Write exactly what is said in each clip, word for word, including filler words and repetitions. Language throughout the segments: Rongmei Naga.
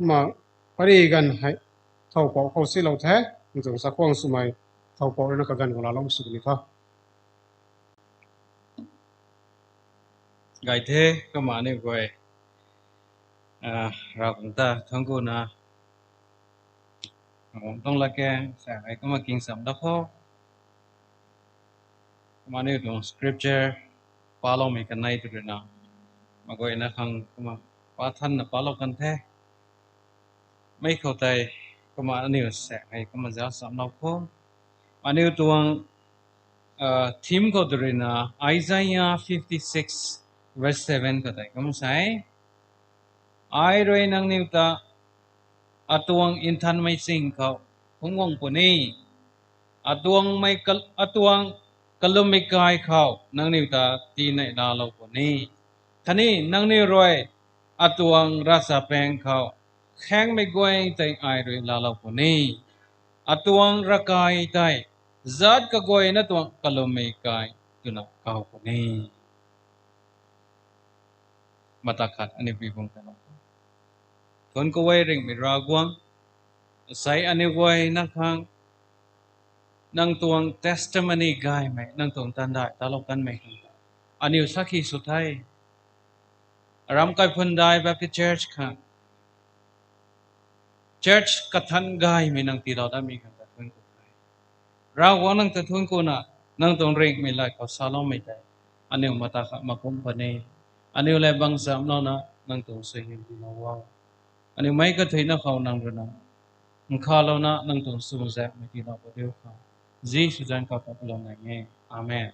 Kumna pary ganv hei thow pou khou silou the, nang tuang chakhwang swmei thow pou rui na kaganv khou laalou sw ni tho. Gay the, kumna aniu guay, ah, Ravguangc ta thuanc kuna, Ravguangc tuang latkaeng sa hei kumna kingcham da khou. Kumna aniu tuang scripture paloumei kanei tw rui na, meic guayna khang kumna pa thanna palou kan the. Mi khou tei kumna aniu sa hei kumna zauc chamlou khou. Aniu tuang, ah, theme khou tw rui na Isaiah fifty-six verse seven khou tei kumna sa e. Ai rui nangniw ta atuang nthanmei ching khou phungc guang puni. Atuang mei kal-, atuang kalummei kai khou nangniw ta tinei laalou puni. Khatni nangniw rui atuang ravchapang khou khaengmei guay tei ai rui laalou puni. Atuang ravkai tei zat kaguayna tuang kalummei kai twna kaw puni. Mata khat aniu pui bung ta lou. Thuanc ku e ringhmei Ravguangc, asei aniu guayna khang nang tuang testimony gaymei, nang tuang tandai talou kanmei khang aniu sakhi sw the. Aram Kaiphundai Baptist Church khang, church kathan gaymei nang tiilou datmei khang ta thuanc ku the. Ravguangc nang ta thuanc kuna, nang tuang ringhmei lat khou saloumei tei aniu mata khat makumh puni. Aniu lev bang chamlouna nang tuang suaihiam tiilou o. Aniu meic kathuicna khou nang rui na nkhavlouna nang tuang chuzaenghmei tiilou padiu khou, Jisu zanc khou ta lou nai e. Amen.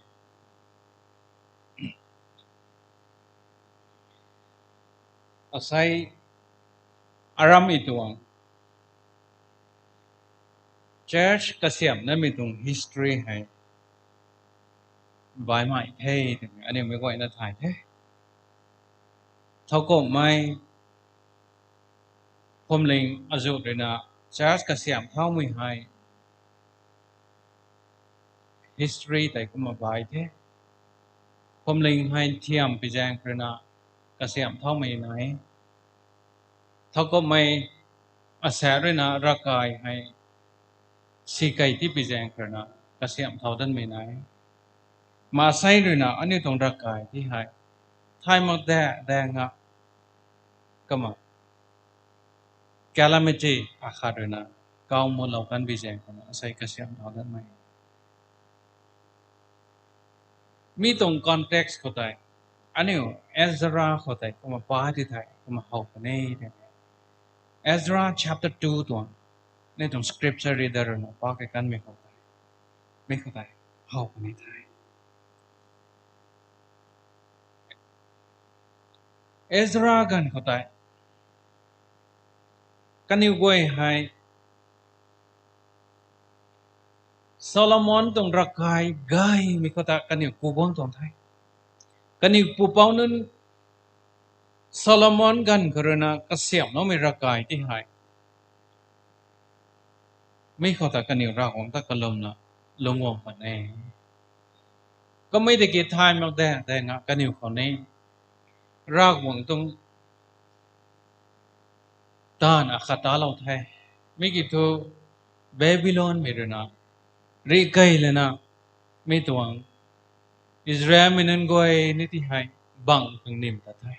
Asei aram i tuang church kasiamhnamei tuang history hei baihmei the twmei aniu meic guayna thay the. Thowkumhmei phuamling azuh rui na church kasiamh thaumei hei history tei kumna bai the. Phuamling hei thiam pi zaeng rui na kasiamh thaumei nai. Thowkumhmei asaekc rui na ravkai hei sikei ti pi zaeng rui na kasiamh thau danmei nai. Maansei rui na aniu tuang ravkai ti hei thay mak de de nga, kumna calamity akhat rui na kau mulou kan pi zaeng rui na asei kasiamh thau danmei. Mi tuang context khou tei aniu Ezra khou tei kumna pa ti thei kumna how puni de. Ezra chapter two tuang, ni tuang scripture reader rui na pa kei kanmei khou tei, mi khou tei how puni the. Ezra ganv khou tei kaniw guay hei Solomon tuang ravkai gaymei khou ta kaniw ku guang tuang the. Kaniw pupouc nunc Solomon ganv khou rui na kasiamhloumei ravkai ti hei mi khou ta kaniw Ravguangc ta kalumna lungc guang pan e. Kamei tiki thay mak de de nga kaniw khou ni Ravguangc tuang taanv akhat talou the. Mi kiu thu Babylonmei rui na rih key lana mi tuang Israelmei nunc guay ni ti hei bangh khang nim ta the.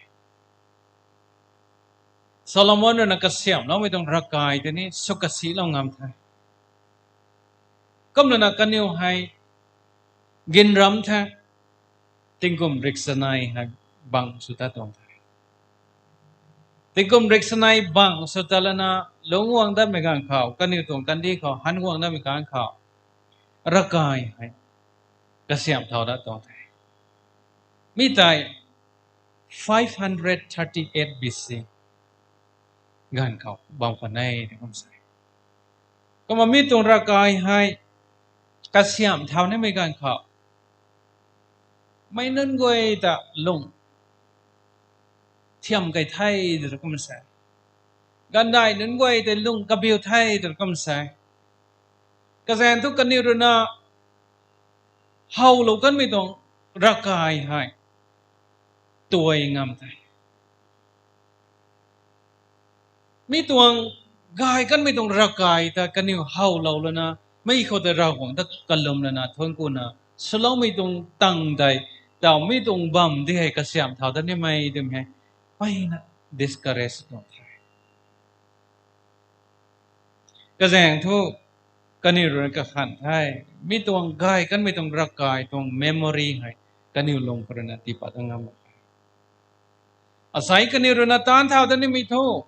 Solomon rui na kasiamhloumei tuang ravkai tei ni sw kasilou ngam the. Kumlana kaniw hei ginram the, tingkum riksanei hei bangh sw tat tuang the. Tingkum riksanei bangh sw tat lana lungc guang datmei ganv khou, kaniw tuang kandih khou han guang datmei ganv khou ravkai hei kasiamh thau dat tuang the. Mi tei five hundred thirty-eight B C ganv khou bam khwan e tw kum sa. Kumna mi tuang ravkai hei kasiamh thau nimei ganv khou meic nunc guay ta lung thiam key the tw kum sa. Gaanvdaih nunc guay tei lung kabiu the tw kum sa. Kazaeng thu kaniw rui na howlou kanmei tuang ravkai hei tuai ngam the. Mi tuang gay kanmei tuang ravkai ta kaniw howlou lana, mi khou ta Ravguangc ta kalum lana, thuanc kuna swloumei tuang tang tei, taw mi tuang bam di hei kasiamh thau dat nimei twmei hei, mpeyna discourage tuang the. Kazaeng thu, kaniw rui kakhan the, mi tuang gay kanmei tuang ravkai tuang memory hei, kaniw lung khou ruina tiipat ngam mak khe. Asei kaniw ruina taanc thau dat nimei thu,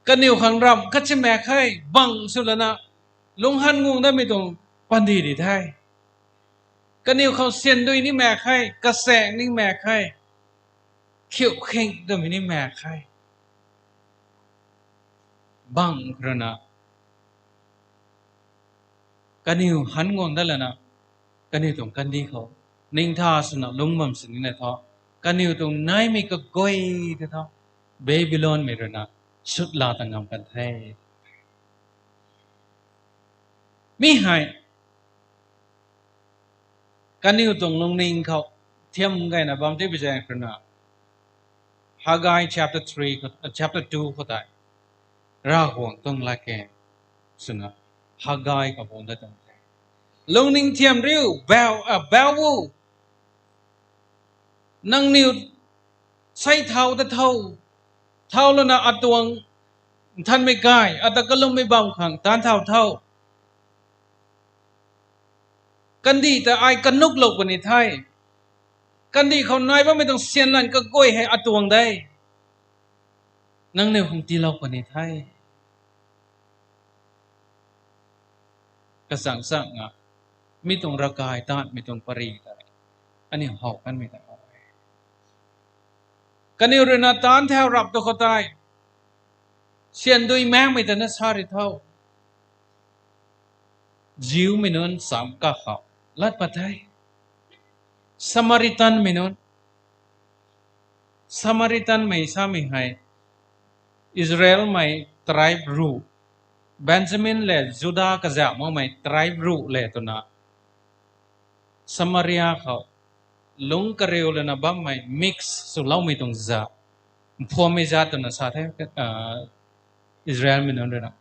kaniw khang ramh khat si mak khe, bang sw lana, lunghan guang datmei tuang pandi di the. Kaniw khou syandui ni mak khe, kasaeng ni mak khe, khiu khing twmei ni mak khe. Bang ruina, kaniw han guang dat lana, kaniw tuang kandih khou ningtha swna lungc bam sini na thu, kaniw tuang naimei kaguay tei thu, Babylonmei ruina sut la ta ngam kan the. Mi hei, kaniw tuang lungning khou thiam gayna bam tei bizaeng ruina, Haggai chapter three khou, chapter two khou tei, Ravguangc tuang latkaeng swna, Haggai khou bam dat tuang the. Lungning thiam riu, bau, a, bau o. Nangniw sei thau ta tho. Thau lana atuang nthanmei kai, ata kalummei bam khang taanc thau tho. Kandih ta ai kanuklou puni the. Kandih khou nai bammei tuang syan lan kaguay hei atuang de. Nangniw khang tiilou puni the. Kachang chang a, mi tuang ravkai taanmei tuang pary tei, aniu how kanmei ta how e. Kaniw ruina taanc thau rap tu khou tei, syan dui maengmei ta na sa ri tho. Jewmei nunc cham kakhou lat pat the. Samaritanmei nunc, Samaritanmei samei hei, Israelmei tribe ruh, Benjamin le Juda kazauh makmei tribe ruh le twna, Samaria khou lungc kariu lana bammei mix swloumei tuang zat, mphuammei zat twna sa the, Israelmei nunc ruina.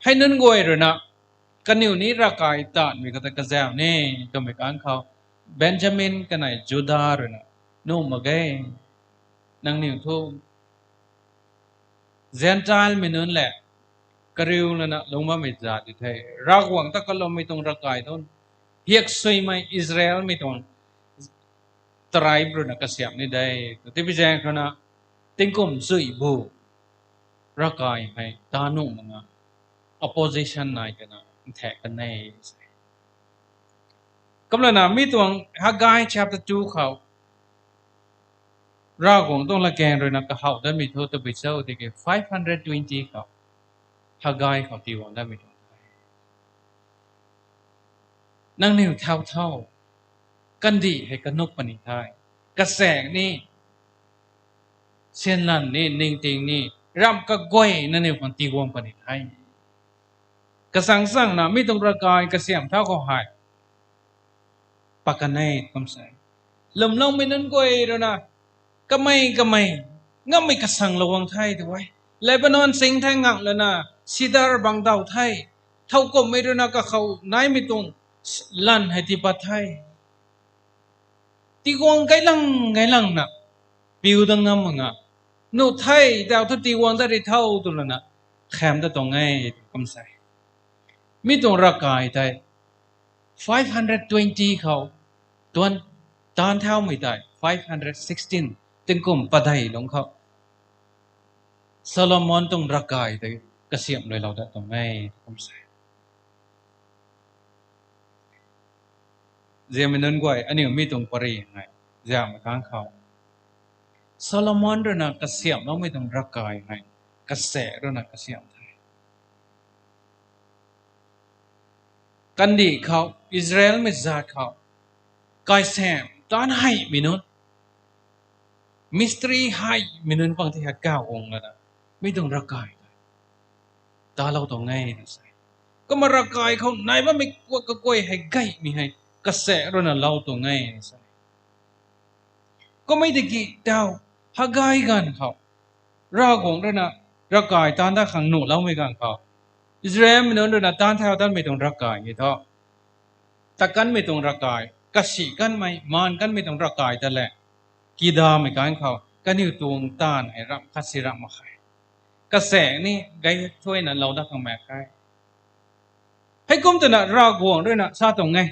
Hei nunc guay ruina, kaniw ni ravkai taanmei khou ta kazauh ni, twmei kang khou, Benjamin kanei Juda ruina, nuh mak ge, nangniw thu Zentelmei nunc le, kariu lana lungc bammei zat di the, Ravguangc ta kalummei tuang ravkai thu, hiaksuimei Israelmei tuang tribe ruina kasiamh ni de, tw tei bizaeng ruina, tingkum zuih bu, ravkai hei ta nuh mak nga, opposition nai kana, nthak kan e. Kumlana mi tuang Haggai chapter two khou, Ravguangc tuang latkaeng ruina kahaw datmei thu tabui cho tiki five hundred twenty khou, Haggai khou tiiguang datmei tuang the. Nangniw thau tho, kandih hei kanuk puni the, kasaeng ni, syanlan ni, ningting ni, ramh kaguay nangniw khang tiiguang puni the. Kachang changna mi tuang ravkai kasiamh thau khou hei, pat kan e kum se. Lwmloumei nunc guay ruina, kamei kamei, ngammei kasanglou guang the tw e. Lebanon ching thei ngak lana, sidar bang daw the, thowkumhmei ruina kakhou naimei tuang lan hei tiipat the. Tiiguang gaylang gaylangna, piu dat ngam mak nga, nuh the, tau thu tiiguang dat ri tho tw lana, kham dat tuang e, kum se. Mi tuang ravkai tei, five hundred twenty khou, tuan, taanc thaumei tei, five hundred sixteen, tingkum padeih lungc khou, Solomon tuang ravkai tei, kasiamh luilou dat tuang e, kum se. Ziamei nunc guay, aniu mi tuang pary hei, ziamei kang khou, Solomon ruina kasiamhloumei tuang ravkai hei, kasaek ruina kasiamh the. Kandih khou, Israelmei zat khou, kaisaeng taanc heimei nunc, mystery heimei nunc pang tei hei kaw guang lana, mi tuang ravkai tei, talou tuang e na se. Kumna ravkai khou nai bammei kaguay hei gaymei hei, kasaek ruina lou tuang e na se. Kummei tiki tau, Haggai ganv khou, Ravguangc ruina ravkai taanv dat khang nuhloumei ganv khou, Israelmei nunc ruina taanv thau datmei tuang ravkai hei thu, tat kanmei tuang ravkai, kasi kanmei, maan kanmei tuang ravkai ta le, kidamei kan khou kaniw tuang taanv hei ramh khat si ramh mak khe. Kasaek ni gay thuina lou dat khang mak khe. Heikum twna Ravguangc ruina sa tuang e,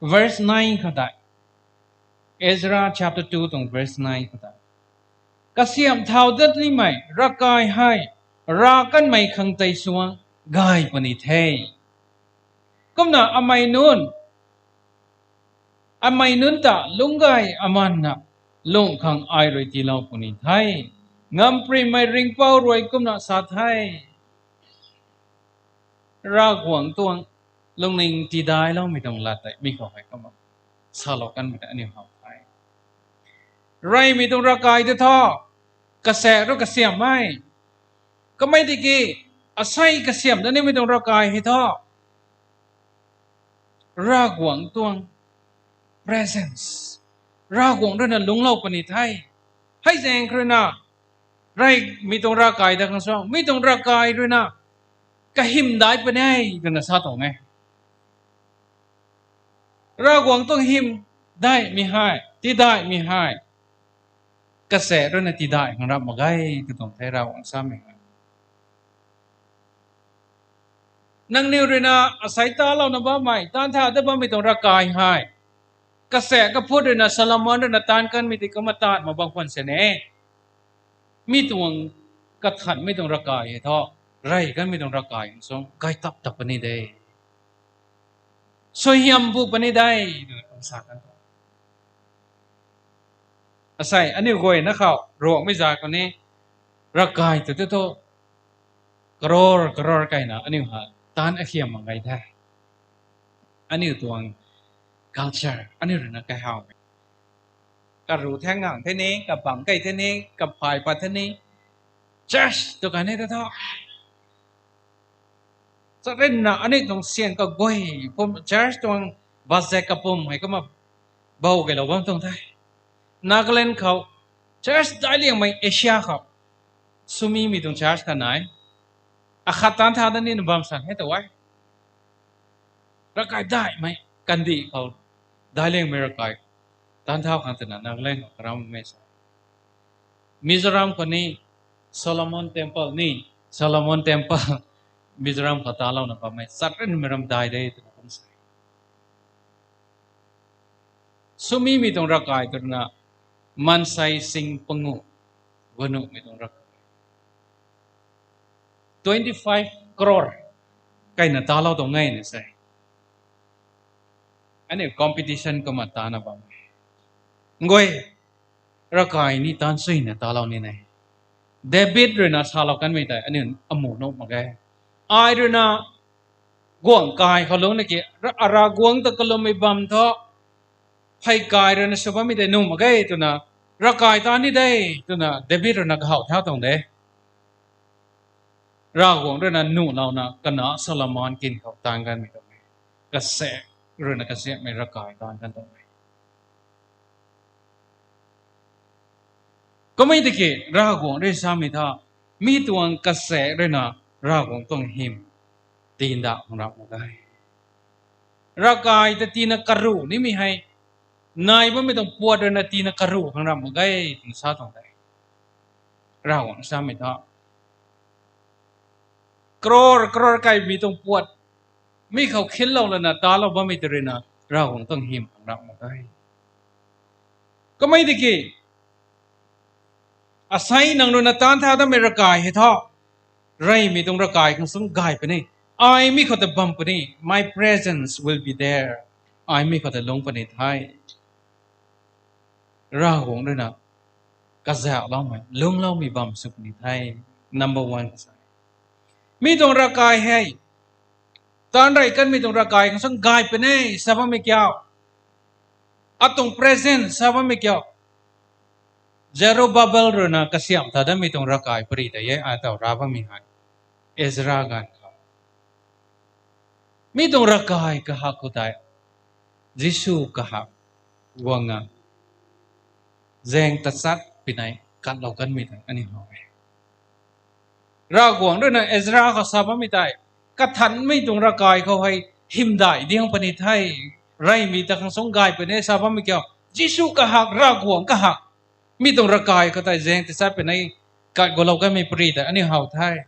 verse nine khou tei, Ezra chapter two tuang verse nine khou tei, kasiamh thau dat nimei ravkai hei rav kanmei khang tei suang gay puni the. Kumna amei nunc, amei nunc ta lungc gay amanna lung khang ai rui tiilou puni the. Ngamparymei ringhpouc rui kumna sa the. Ravguangc tuang lungning tidailoumei tuang lat tei mi khou hei kumna salou kanmei ta aniu how the. Reymei tuang ravkai tei thu, kasaek rui kasiamhmei, kamei tiki asei kasiamh dat nimei tuang ravkai hei thu, Ravguangc tuang presence, Ravguangc ruina lungclou puni the. Hei zaeng khou ruina, reymei tuang ravkai dat khang suang, mi tuang ravkai ruina kahym dai puni e twna sa tuang e. Ravguangc tuang hym daihmei hei, tidaihmei hei, kasaek ruina tidaih khang ramh mak ge tw tuang the Ravguangc samei hei. Nangniw ruina asei talouna bammei, taanv thau dat bammei tuang ravkai hei, kasaek kaphut ruina Solomon ruina taanv kanmei tei kumna taanv mak bam khwan sini, mi tuang kathanmei tuang ravkai hei thu, rey kanmei tuang ravkai hei suang gay tap tap puni de, suaihiam bu puni de twna kum sa kan tuang. Asei aniu guayna khou Ruangmei zat khou ni, ravkai tu tu thu, crore crore kaina aniu ha taanv akhiam mak gay the. Aniu tuang culture, aniu ruina kaihawmei, karu thaeng ngang the ni, kabangc key the ni, kaphay pat the ni, church tu kani ta thu, charynna aniu tuang syan kaguay pum, church tuang budget kapum hei kumna bou keylou bam tuang the. Nagaland khou church daic liangmei Asia khou swmimei tuang church khat nai, akhat taanv thau dat nina bam san hei tu e. Ravkai daihmei kandih khou daic liangmei ravkai taanv thau khang twna Nagaland khou karamei sa. Mizoram khou ni Solomon Temple ni, Solomon Temple Mizoram khou talouna bammei charynmei ram daic de twna kum sa. Swmimei tuang ravkai twna Mansei Singh Pangu, guanumei tuang ravkai, twenty five crore kaina talou tuang e na se. Aniu competition kumna tana bam e. Nguay, ravkai ni taanv suina talou ni ne. David ruina salou kanmei tei aniu amu nuh mak ge. Ai ruina guangc kai khou lungc na ki, Ra-, Ravguangc ta kalummei bam thu, phey kai ruina sw bammei tei nuh mak ge twna, ravkai taanv ni de twna David ruina kahaw thau tuang de. Ravguangc ruina nuhlouna kana Solomon kin khou taanv kanmei tuang e. Kasaek ruina kasiamhmei ravkai taanv kan tuang e. Kummei tiki Ravguangc rui samei tha, mi tuang kasaek ruina Ravguangc tuang hym tinda khang ramh mak ge. Ravkai ta tina karuh nimei hei, nai bammei tuang puat ruina tina karuh khang ramh mak ge twna sa tuang de. Ravguangc samei tha, crore crore kaimei tuang puat mi khou khinlou lana talou bammei tei ruina Ravguangc tuang hym khang ramh mak ge. Kummei tiki asei nang ruina taanv thau datmei ravkai hei thu, reymei tuang ravkai khang sung gay puni, ai mi khou ta bam puni, my presence will be there, ai mi khou ta lungc puni the. Ravguangc ruina kazauhloumei, lungcloumei bam sw puni the. Number one, mi tuang ravkai hei, taanv rey kanmei tuang ravkai khang sung gay puni sa bammei kiu, atuang presence sa bammei kiu, Zerubbabel ruina kasiamh ta datmei tuang ravkai pary tei e, ai taw ra bammei hei, Ezra ganv khou. Mi tuang ravkai kahak khou tei, Jisu kahak guang a, zaeng tachat pinei katlou kanmei tei aniu how e. Ravguangc ruina Ezra khou sa bammei tei, kathanmei tuang ravkai khou hei hymdaih diang puni the, reymei ta khang sung gay puni sa bammei kiu, Jisu kahak, Ravguangc kahak. Mi tuang ravkai khou tei zaeng tachat puni, kat gulou kanmei pary tei aniu how the.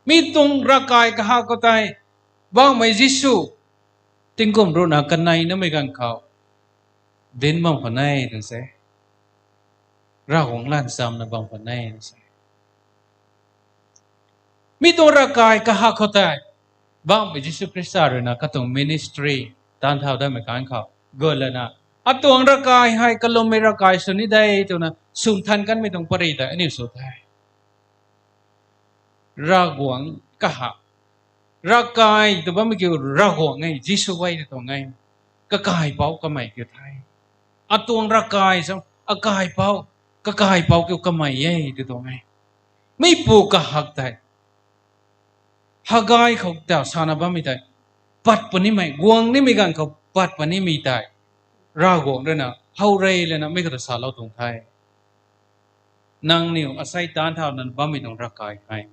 Mi tuang ravkai kahak khou tei, Bauhmei Jisu, tingkum ruhna kanei namei ganv khou dinc bam khwan e twna se, Ravguangc lan chamna bam khwan e twna se. Mi tuang ravkai kahak khou tei, Bauhmei Jisu Khrista ruina katuang ministry taanc thau datmei kan khou gut lana, atuang ravkai hei kalummei ravkai sw ni de twna swn than kanmei tuang pary tei aniu sw the. Ravguangc kahak. Ravkai tw bammei kiu Ravguangc e, Jisu e tw tuang e. Kakaipouc kamei kiu the. Atuang ravkai sa, akaipouc, kakaipouc kiu kamei e tw tuang e. Meipu kahak tei, Hagai khou ta sana bammei tei, pat punimei, guang nimei ganv khou pat punimei tei, Ravguangc ruina how rey lana mi khou ta salou tuang the. Nangniw asei taanc thau nana bammei tuang ravkai hei,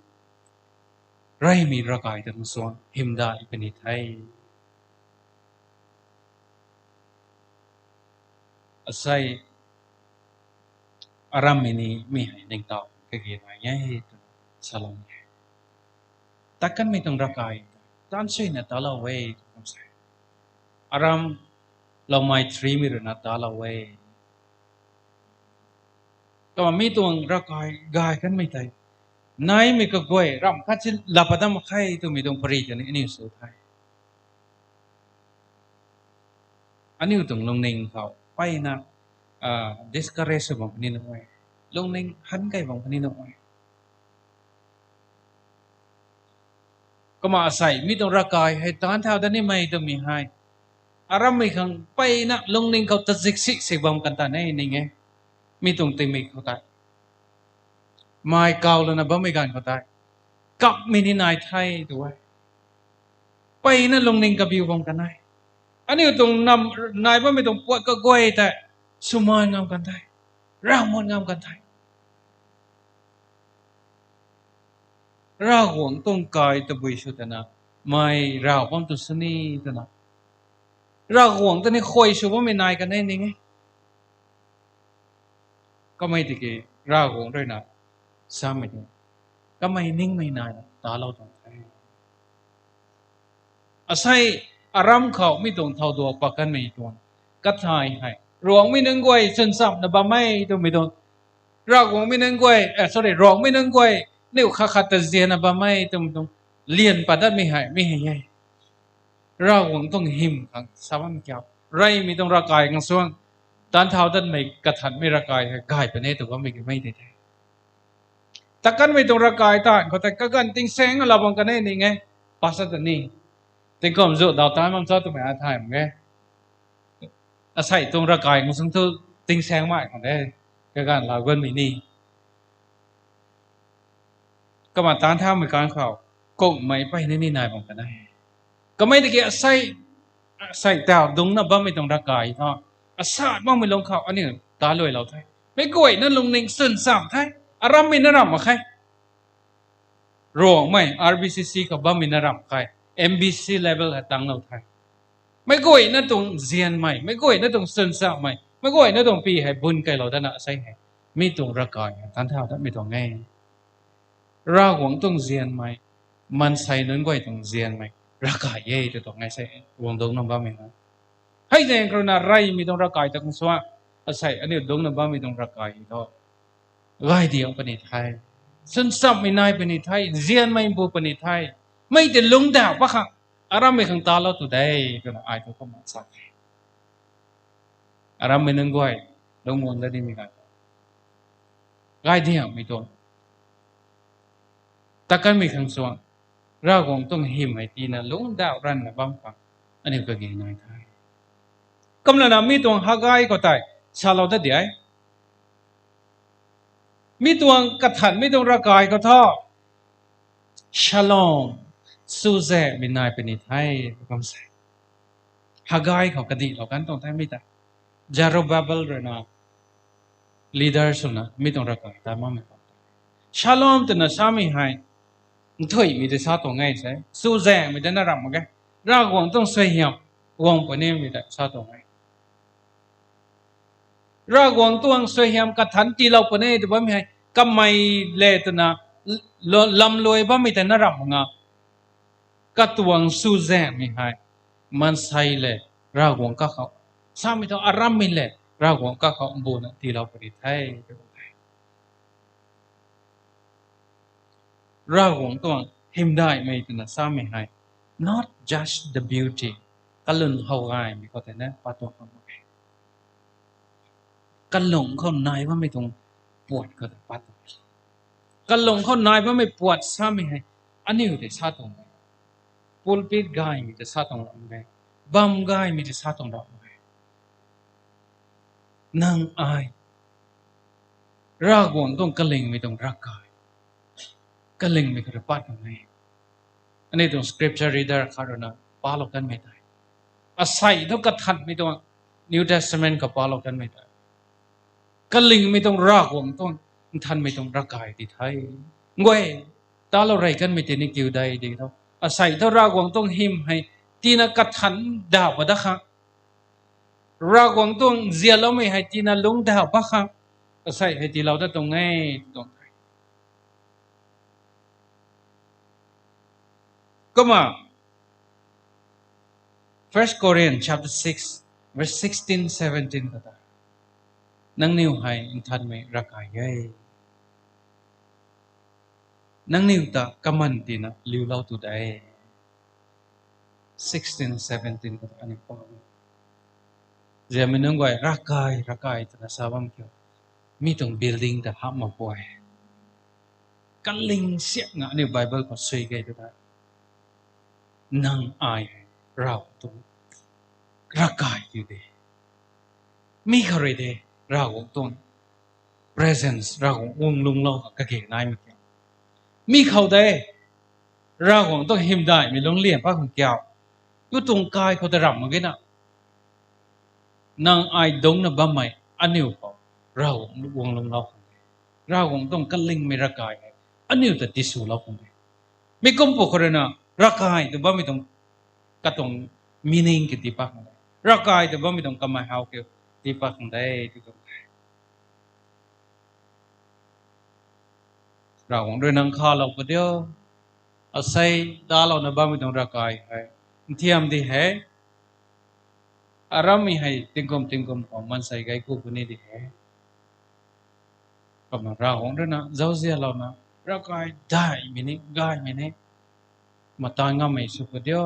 reymei ravkai ta khang sung hymdaih puni the. Asei, arammei ni mi hei ningtow kage nai e twna salou e. Tat kanmei tuang ravkai, taanc suina talou e, kum se. Aram loumei three mei ruina talou e. Kumna mi tuang ravkai gay kanmei tei, naimei kaguay ramh khat si laa pat dat mak khe twmei tuang pary tei ni aniu sw the. Aniu tuang lungning khou mpeyna discourage sw bam puni nuh e. Lungning han key bam puni nuh e. Kumna asei mi tuang ravkai hei taanc thau dat nimei twmei hei, arammei khang mpeyna lungning khou tazik si si bam kan tan e ning e. Mi tuang tingmik khou tei, mei kaw lana bammei ganv khou tei, kapmei ni nai the tw e. Mpeyna lungning kabiu bam kan e. Aniu tuang nam nai bammei tuang puat kaguay tei swmaan ngam kan the, ravmuat ngam kan the. Ravguangc tuang kai tabui sw tana, mei rav bam tu sini twna, Ravguangc ta ni khuay sw bammei nai kan e ning e. Kamei tiki Ravguangc ruina samei tuang, kamei ningmei naina talou tuang the. Asei aram khou mi tuang thau duak pat kanmei tuang kathai hei, Ruangmei nunc guay chwn chamna bam e twmei tuang, Ravguangc mi nunc guay, sorry, Ruangmei nunc guay niw khat khat ta zianna bam e twmei tuang lian pat datmei hei mi hei e. Ravguangc tuang hym khang sa bam kiu, reymei tuang ravkai khang sung, taanc thau datmei kathanmei ravkai hei gay puni tw bammei kamei tei the. Tat kanmei tuang ravkai taanv khou tei kaganv tingsaeng laa bam kan e ning e. Pastor ta ni, tingkum zu daw taanc bam cha twmei a thay mak e. Asei tuang ravkai khang sung thu tingsaengmei khang de, kaganv laa guanmei ni. Kumna taanc thaumei kan khou, kummei mpeyna ni nai bam kan e. Kamei tiki asei, asei taw dungcna bammei tuang ravkai thu, asat makmei lung khou aniu taluailou the. Meic guayna lungning chwn cham the, arammei na ramh mak khe. Ruangmei, R B C C khou bammei na ramh khe, M B C level hei tanglou the. Meic guayna tuang zianmei, meic guayna tuang chwn chammei, meic guayna tuang pi hei bun keylou datna asei hei, mi tuang ravkai hei taanc thau datmei tuang e. Ravguangc tuang zianmei, maansei nunc guay tuang zianmei ravkai e tw tuang e sei, guang dungc na bammei na. Hei zaeng khou ruina reymei tuang ravkai ta khang sung, asei aniu dungcna bammei tuang ravkai thu, gay diang puni the, chwn chammei nai puni the, zianmei bu puni the, mei tei lungcdauh pat khang, arammei khang talou tu de, twna ai thu kumna sa the. Arammei nunc guay, lungc guang dat nimei ganv, gay diangmei tuang, tat kanmei khang sung, Ravguangc tuang hym hei tiina lungcdauh ranvna bam khang, aniu kage nai the. Kumlana mi tuang Hagai khou tei salou dat di e. Mi tuang kathanmei tuang ravkai khou thu, shalom, chuzaenghmei nai puni the, kum se. Hagai khou kadihlou kan tuang the mi ta. Zerubbabel ruina leader swna mi tuang ravkai ta makmei khou ta, Shalom twna samei hei nthuihmei tei sa tuang e se. Chuzaenghmei tei na ramh mak ge. Ravguangc tuang suaihiam guang punimei tei sa tuang e. Ravguangc tuang suaihiam kathanc tiilou puni tw bammei hei kamei le twna l-, lo-, lamluai bammei tei na ramh mak nga. Katuang chuzaenghmei hei maansei le Ravguangc kakhou, samei thu arammei le Ravguangc kakhou mbuna tiilou puni the. Ravguangc tuang hymdaihmei twna samei hei, not just the beauty, kalung how gaymei khou tei na pat tuang khang mak e. Kalung khou nai bammei tuang puat khou tei pat tuang. Kalung khou nai bammei puat samei hei aniu tei sa tuang e. Pulpit gaymei tei sa tuang ram e. Bam gaymei tei sa tuang ram e. Nang ai Ravguangc tuang kalingmei tuang ravkai, kalingmei khou rui pat tuang e. Aniu tuang scripture reader khat rui na palou kanmei tei, asei thu kathanmei tuang, New Testament khou palou kanmei tei, kalingmei tuang Ravguangc tuang nthanmei tuang ravkai di the. Nguay, talou rey kanmei tei ni kiu dei di tho. Asei thu Ravguangc tuang hym hei tina kathan dauh pa dat khang, Ravguangc tuang zialoumei hei tina lungc dauh pa khang, asei hei tiilou dat tuang e, tuang the. Kumna, First Corinthians chapter six, verse sixteen, seventeen khou ta, nangniw hei nthanmei ravkai e. Nangniw ta kaman tina liulou tu de. Sixteen, seventeen khou ta aniu pa, ziamei nunc guay ravkai, ravkai twna sa bam kiu. Mi tuang building ta hap mak pui. Kaling siakna aniu Bible khou sui ge tu ta, nang ai Rav tuang ravkai kiu de. Mi khou rui de, Ravguangc tuang presence, Ravguangc guang lungclou kage naimei kiu. Mi khou de, Ravguangc tuang hymdaihmei lungc lian pat khang kiu. Tu tuang kai khou ta ramh mak ge na, nang ai dungcna bammei aniu khou Ravguangc guang lungclou khang de. Ravguangc tuang kalingmei ravkai hei aniu ta tiswlou khang de. Mi kum pwkhou rui na, ravkai tw bammei tuang katuang meaning kiu tii pat khang de. Ravkai tw bammei tuang kamei how kiu tii pat khang de, tw tuang the. Ravguangc rui nang khalou pu diu. Asei talouna bammei tuang ravkai hei nthiam di he. Arammei hei tingkum tingkum khou maansei gei ku puni di he. Kumna Ravguangc rui na zauzianlouna, ravkai daihmei ni, gaymei ni, matan ngammei sw pu diu.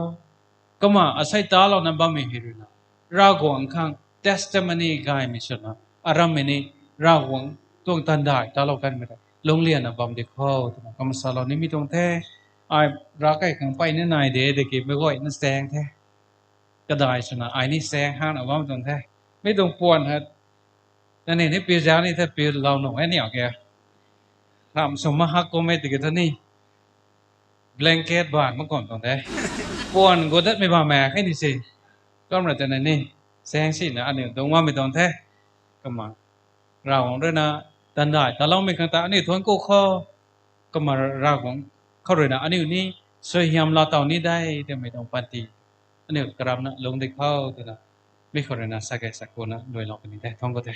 Kumna asei talouna bammei hei rui na, Ravguangc khang testimony gaymei swna, arammei ni, Ravguangc tuang tandai talou kanmei ta lungc lianna bam di khou twna kumna salou nimei tuang the. Ai ravkai khang peyna nai de, dekimei guayna saeng the. Kadai swna ai ni saeng hangna bam tuang the. Mi tuang puan hei, nangniw ni piu zauc ni the, piulou nuh e ni, okay. Ramh sw mahak kummei tiki thu ni, blanket baan mak kum tuang the. Puan gu datmei bam mak khe ni si. Kum ra twna ni, saeng sina aniu dungc bammei tuang the. Kumna Ravguangc rui na tandai taloumei khang ta aniu thuanc ku khou. Kumna Ravguangc khou rui na aniu ni suaihiam laa tow ni de, twmei tuang panty aniu karamna lungc di khou twna, mi khou rui na sa kei sa kuna luailou puni the, thuanc ku the.